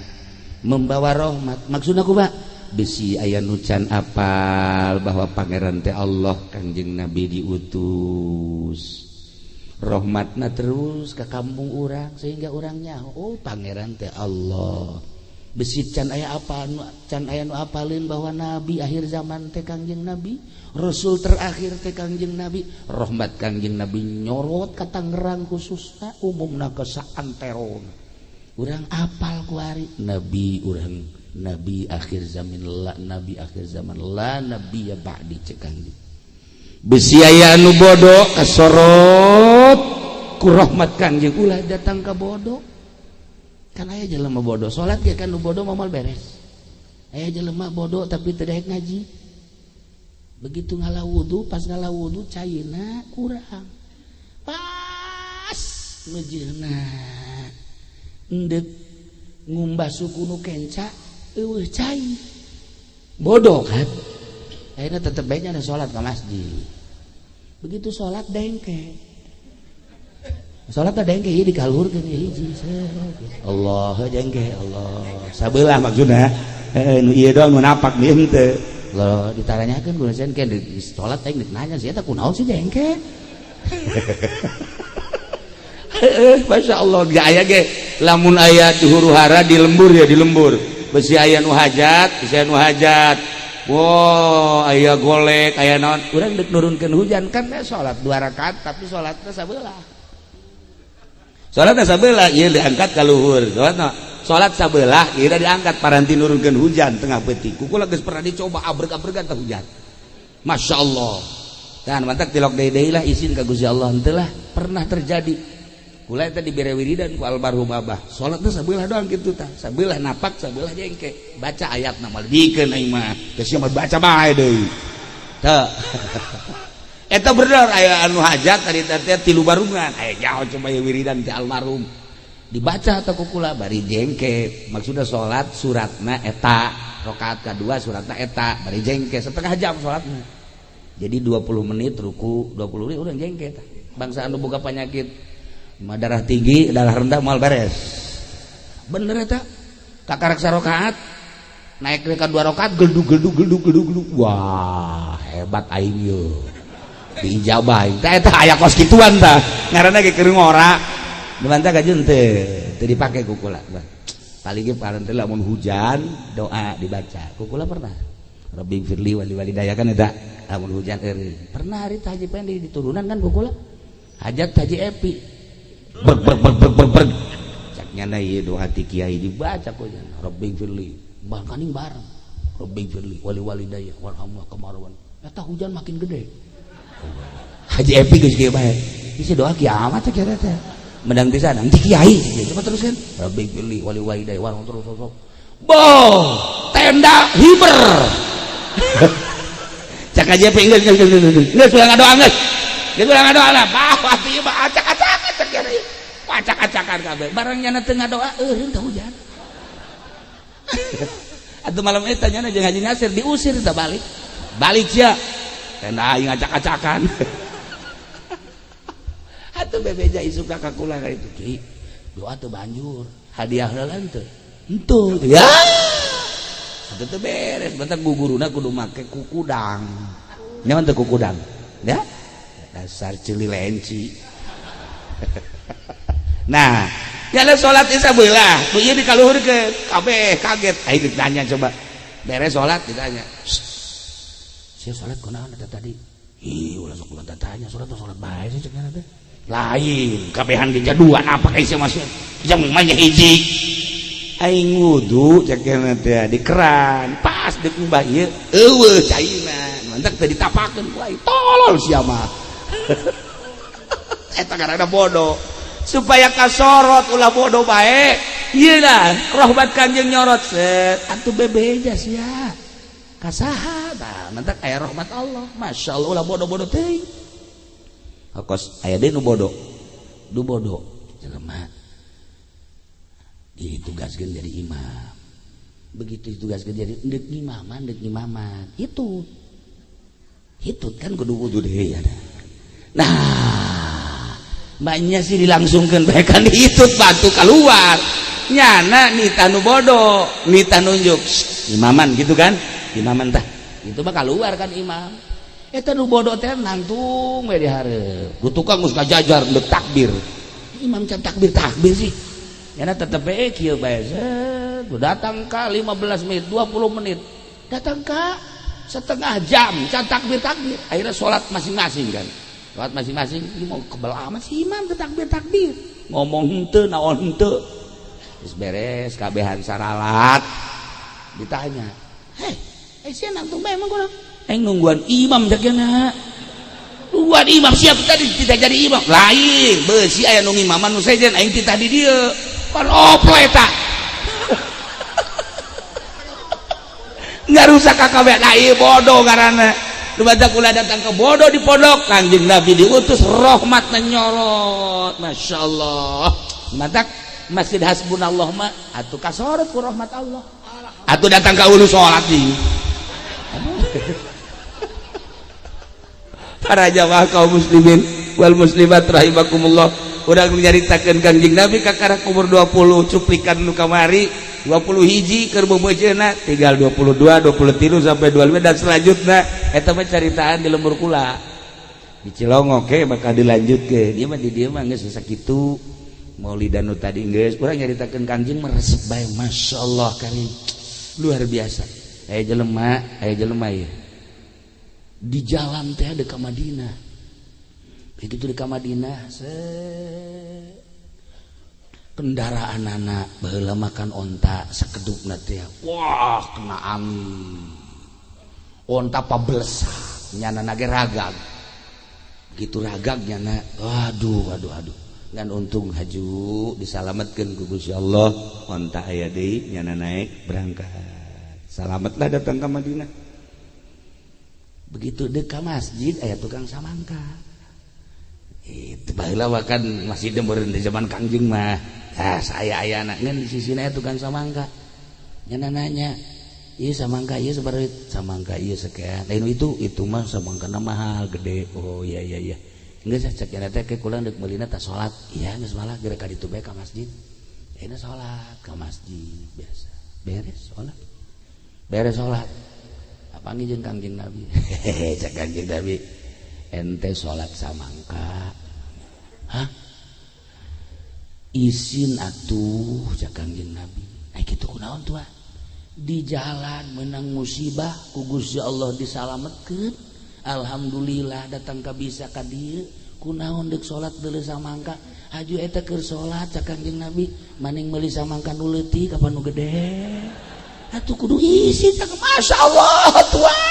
membawa rahmat. Maksudna kumaha? Bisi aya nu can apal bahwa pangeran teh Allah, Kangjeng Nabi diutus. Rahmatna terus ke kampung urang sehingga urang nyaho, oh pangeran teh Allah. Besi can aya apa can aya nu apalin bahwa nabi akhir zaman teh Kangjeng Nabi, rasul terakhir teh Kangjeng Nabi. Rahmat Kangjeng Nabi nyorot ka Tangerang khususna, umumna ke saantero. Urang apal kuari nabi urang, nabi akhir zaman la, nabi akhir zaman la nabi ya ba'di cek Kangjeng. Besi aya anu bodoh kasorot ku rahmat Kangjeng ulah datang ka bodoh. Kan aya jelema bodoh salat ge kan nu bodoh moal beres. Aya jelema bodoh tapi teu daek ngaji. Begitu ngala wudu, pas ngala wudu caina kurang. Pas meujeuhna endek ngumbah suku nu kenca eueuh cai. Bodoh kan? Akhirnya tetep bae nya salat ka masjid. Begitu salat dengke. Salat teh dengke ieu dikaluhurkeun ieu hiji. Allah jengke Allah. Sabelah maksudna. Heeh nu ieu doang nu napak nu henteu. Loh ditaranyakeun ku jengke di salat teh nanya sih eta kunaon sih jengke. Heeh masyaallah ge aya ge lamun aya di huru hara di lembur ya di lembur. Besi aya nu hajat, besi aya nu hajat. Wow, aya golek, aya naon. Urang deuk nurunkeun hujan kan salat 2 rakaat tapi salatna sabelah. Salat sabelah ieu diangkat ka luhur. Salat sabelah ieu diangkat paranti nurunkeun hujan tengah peuting. Kukula geus pernah dicoba abreg-abregan teh hujan. Masya Allah. Dan mantak tilok deui-deui lah izin ka Gusti Allah henteu lah pernah terjadi. Kula eta dibere wiridan ku almarhum abah. Salatna sabelah doang kitu tah. Sabelah napak, sabelah jengke. Baca ayatna mah dikeun aing mah. Geus mah baca bae deui. Teu. Eta bener aya anu hajat tadi teh tilu barungan. Aya jauh coba ye wiridan ti almarhum. Dibaca atau kukula bari jengke. Maksudna salat suratna eta, rakaat kadua suratna eta, bari jengke setengah jam salatna. Jadi 20 menit ruku, 20 menit urang jengke tah. Bangsa anu boga penyakit darah tinggi, darah rendah moal beres. Bener eta. Kakarak sarakaat naik ke 2 rakaat geldug geldug geldug geldug geldug. Wah, hebat aing ye. Diijabah aing. Tah eta aya kos kituan tah. Ngaranna ge keur ngora. Dibantah gajeun teu, teu dipake ku kula. Paling ge paranti lamun hujan doa dibaca. Ku kula pernah. Rabbi firli wali walidaya kan eta lamun hujan eureun. Pernah hari Haji Pendi diturunan kan ku kula. Hajat Haji Epi. Berg berg berg berg berg berg. Cak nyana ieu doa ti kiai dibaca ku nya. Rabbi firli. Bakaning bareng. Rabbi firli wali walidaya warhamna kamarwan. Eta hujan makin gede. Haji Epi geus kieu bae. Isi doa kiamat cek eta teh. Mendang pisan nanti kiai coba teruskan. Rabbi pilih wali walidai warung terus terus. Boh, tenda hiber. Cak Haji Epi geus geus geus. Geus ulah ngadoa geus. Geus ulah ngadoa lah. Bah, atuh ieu mah acak-acakan cek kiai. Acak-acakan kabeh. Barang nyana teu ngadoa eureun teh hujan. Atuh malam eta nyana jeung Haji Nasir diusir teh balik. Balik sia. Tenda aing acak-acakan. Atuh bebeja isuk ka kula ka itu. Ki, doa teu banjur. Hadiah heula teu. Henteu ya. Atuh teu beres, bentar guguruna kudu make kukudang. Nyaman teu kukudang? Ya. Dasar ceuli lenci. Nah, ya salat isya beulah, ku ieu dikaluhurkeun, kabeh kaget. Aing ditanya coba. Beres salat ditanya. Sia salat kunaon eta tadi? Ih, ulah sok ulah tanya, salat teh salat bae sih cek teh. Lain, kabehan ge jaduan apa ka sia masih. Jang mah hiji. Aing wudu cek teh di keran, pas deuk ngumbah ieu eueuh caina. Mantak teh ditapakeun ku aing. Tolol sia mah. Eta karena bodoh. Supaya kasorot ulah bodoh bae. Ieu lah rahmat Kanjeng nyorot set atuh bebeja sia. Kasaha tah mantak aya rahmat Allah. Masyaallah ulah bodoh-bodoh teuing. Kos aya deui nu bodoh. Nu bodoh jelema ditugaskeun jadi imam. Begitu ditugaskeun jadi deuk ngimaman, deuk ngimaman. Itu. Hitut kan kudu wudu deui ada. Nah, banyak sih dilangsungkan bahkan hitut batu keluar nyana nita nu bodoh nita nunjuk imaman gitu kan imaman tah itu mah keluar kan imam eta nu bodoh teh nangtung we di hareup ku tukang geus ngajajar deuk takbir imam can takbir takbir sih nyana tetep we kieu bae set datang ka 15 menit 20 menit datang ka setengah jam can takbir takbir akhirnya sholat masing-masing kan sholat masing-masing ini mau kebel amat sih imam takbir takbir ngomong henteu naon henteu geus beres kabehan saralat ditanya hei sia nangtung bae emang kunaon aing nungguan imam jagana nungguan imam siap tadi tidak jadi imam lain beusi aya nu ngimaman nu sejen aing titah di dieu pan oplo eta ngarusak ka kabeh nah ieu bodoh ngaranna nu baca kula datang ke bodoh di pondok Kanjeng Nabi diutus rahmat nyorot masyaallah matak Masjid Hasbunallah mah atuh kasorot ku rahmat Allah atuh datang ka ulu salat di para jamaah kaum muslimin wal muslimat rahimakumullah urang nyaritakeun Kanjeng Nabi kakara umur 20 cuplikan nu kamari 20 hiji keur beubeujeuhna tinggal 22 23 sampai 25 dan selanjutnya eta mah caritaan di lembur kula di Cilongok ge bakal dilanjutkeun ieu mah di dieu mah geus sakitu maulidan nu tadi geus urang nyaritakeun Kanjeng meresep bae masyaallah karim luar biasa aya jelema ieu di jalan teh ada ka Madinah begitu di ka Madinah kendaraan anak baheula makan onta sakedupna teh wah kena angin onta pablesak nyana nage ragag gitu ragag nyana aduh aduh aduh ngan untung haju disalametkeun ku Gusti Allah onta aya deui nyana naik berangkat salametlah datang ke Madinah begitu deuk ka masjid aya tukang samangka itu baheula kan masih meureun di zaman Kangjeng mah ah saya ayana ngan di sisina tukang samangka nyana nanya ieu samangka ieu sabaraha samangka ieu sekian lain itu mah samangkana mahal gede oh iya iya iya geus cek nya teh ke kula deuk meulina tah salat iya geus malah geura ka ditu bae ka masjid ayeuna salat ka masjid biasa beres salat apangi jeung Kangjeng Nabi hehehe cek Kangjeng Nabi ente salat samangka hah isin atuh cek Kangjeng Nabi ai kitu kunaon tuah di jalan menang musibah ku Gusti Allah disalametkeun alhamdulillah datang ka bisa ka dieu kunaon deuk salat deuleu samangka haju eta keur salat cek Kangjeng Nabi maning meuli samangka nu leutik apa nu gede atuh kudu isin cek masyaallah tuah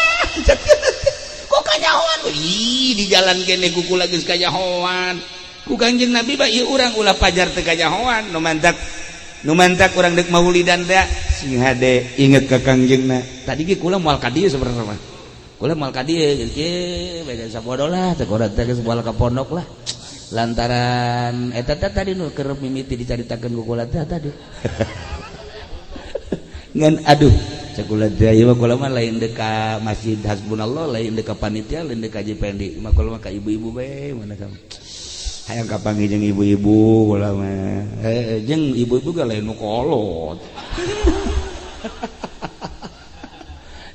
Kanyahoan. Ih, di jalan kene ku kula geus kanyahoan ku Kangjeng Nabi. Ba ieu urang ulah pajar teu kanyahoan. Nu mantak, nu mantak urang deuk maulidan teh sing hade inget ka Kangjengna. Tadi ge kula moal ka dieu, sebenarnya mah kula moal ka dieu geus kieu bae, sabodo lah teh urang teh geus moal ka pondok lah, lantaran eta teh tadi nu keur mimiti dicaritakeun ku kula teh tadi. Ngan aduh, cek kula teh, ieu mah kula mah lain deuk ka Masjid Hasbunallah, lain deuk ka panitia, lain deuk ka Haji Pendi, mah kula mah ka ibu-ibu bae. Mana kamu hayang kapanggih jeung ibu-ibu kula mah, jeung ibu-ibu ge lain nu kolot.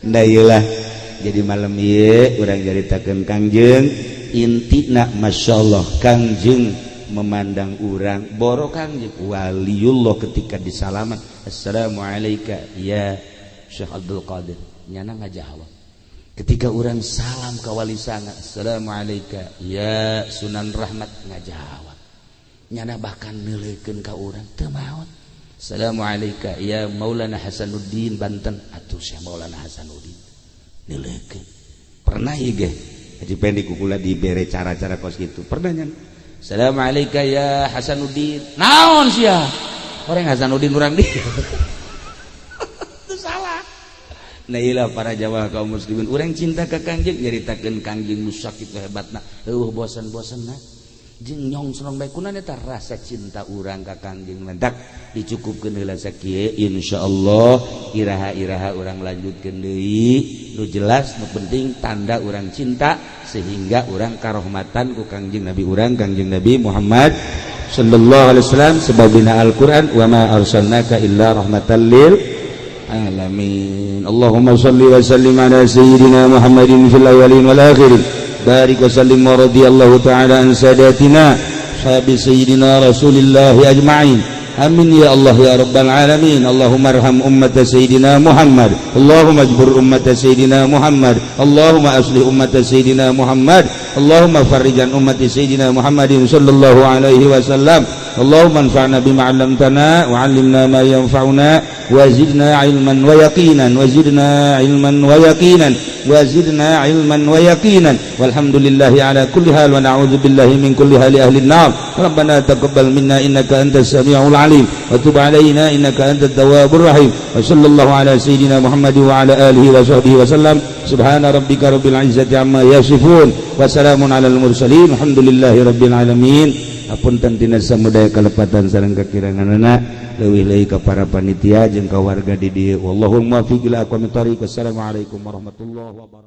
Nda ieu lah. Jadi malam ieu urang caritakeun Kangjeng. Intina, Masya Allah, Kangjeng memandang urang boro Kangjeng waliullah ketika disalaman, "Assalamualaikum ya Syekh Abdul Qadir," nyana ngajawab. Ketika orang salam ke wali sanga, "Assalamualaikum ya Sunan Rahmat," ngajawab nyana. Bahkan neuleukeun ka urang teu maot. "Assalamualaikum ya Maulana Hasanuddin Banten," atuh Syekh Maulana Hasanuddin neuleukeun. Pernah ieu ge Haji Pendi kukula dibere cara-cara kos gitu, pernah nyan, "Assalamualaikum ya Hasanuddin." Naon sia, orang Hasanuddin urang di itu salah. Nah, ilah para jamaah kaum muslimin, urang cinta ka Kangjeng, nyaritakeun Kangjeng nu sakitu hebatna, eueuh bosan-bosanna jeung nyongsrong bae kunaon eta rasa cinta urang ka Kangjeng. Mentak dicukupkeun heula sakieu. Insyaallah iraha-iraha urang lanjutkeun deui. Nu jelas, nu penting tanda urang cinta sehingga urang karohmatan ku Kangjeng Nabi urang, Kangjeng Nabi Muhammad sallallahu alaihi wasallam, sebab dina Al-Qur'an, "Wa ma arsalnaka illa rahmatan lil alamin." Allahumma salli wa sallim ala sayyidina Muhammadin fil awwalin wal akhirin, barik wa sallim, wa radiyallahu ta'ala an sadatina sahabi sayyidina Rasulillah ajma'in. Amin ya Allah ya rabbal alamin. Allahumma arham ummata sayyidina Muhammad. Allahumma ajbur ummata sayyidina Muhammad. Allahumma aslih ummata sayyidina Muhammad. Allahumma farrijan ummati sayyidina Muhammadin sallallahu alaihi wasallam. Allahumma anfa'na bima 'allamtana wa 'allimna ma yanfa'una wa zidna 'ilman wa yaqinan, wa zidna 'ilman wa yaqinan, wa zidna 'ilman wa yaqinan. Walhamdulillahi ala kulli hal, wa na'udzu billahi min kulli hali ahli an-nar. Rabbana taqabbal minna innaka antas samiul 'alim wa tub 'alaina innaka antat tawwabur rahim. Wa sallallahu ala sayyidina Muhammad wa ala alihi wa sahbihi wa sallam. Subhana rabbika rabbil izzati amma yasifun wa salamun alal mursalin, alhamdulillahi rabbil alamin. Apunten tina samudaya kalepatan sareng kakiranganana, leuwih-leuwih ka para panitia jeung ka warga di dieu. Wallahul muwaffiq ila aqwamit thariq. Wassalamualaikum warahmatullahi wabarakatuh.